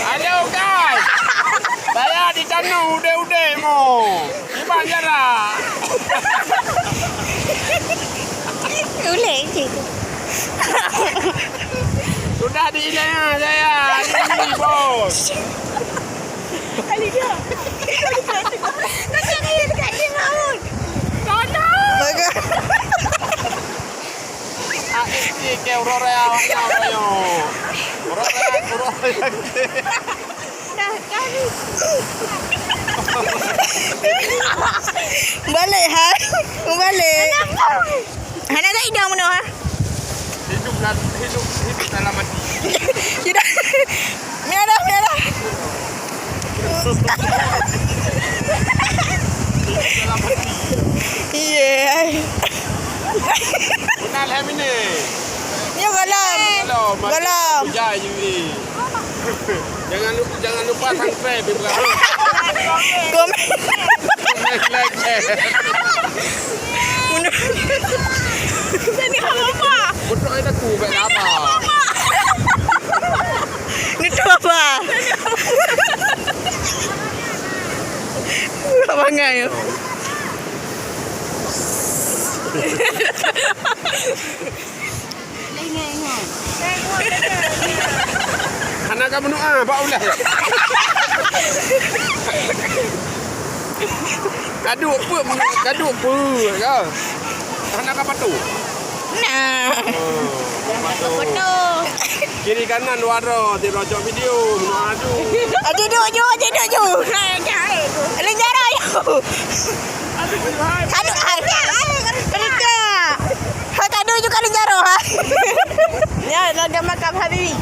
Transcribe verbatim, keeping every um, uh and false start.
Halo guys. Saya di tanah udeh-udeh mo. Iban jarak. Uleh cik. Sudah diingat saya. Ini bos. Kali dia. Kau jangan dekat dia, Maun. Tolong. Bagus. Ah, eh, eh, ke urore awak nyawa yo. Urore, urore. Dah, kali. Balik, hai. Balik. Kenapa? Hana ada idang meunoe, ha? Hidup dan, hidup, hidup dalam mati. Tidak. Merah, merah. Hidup dalam mati. Iya. Kenal hai mini. Nyoe golom. Golom. Golom. Hujan you ni. Jangan lu-, jangan lupa subscribe, Ibrahim. Komen. Komen, like, share. Jadi apa? Betul ada tu, baik apa? Itu apa? Bangai. Hana ka meunoe, ah, bak ulah. Kaduk peuet, kaduk peuet ka. Hana ka patuh. Nah. Oh, patuh. Foto. Kiri kanan dua droe, ti rojok video, meunoe adu. Aduh, duk ju, aduh, duk ju. Hai, jahil tu. Linjaro, yo. Aduh, hai. Aduh, hai. Kerja. Hai, kadu juga linjaro, ha. Ya, lagak makam Habibie.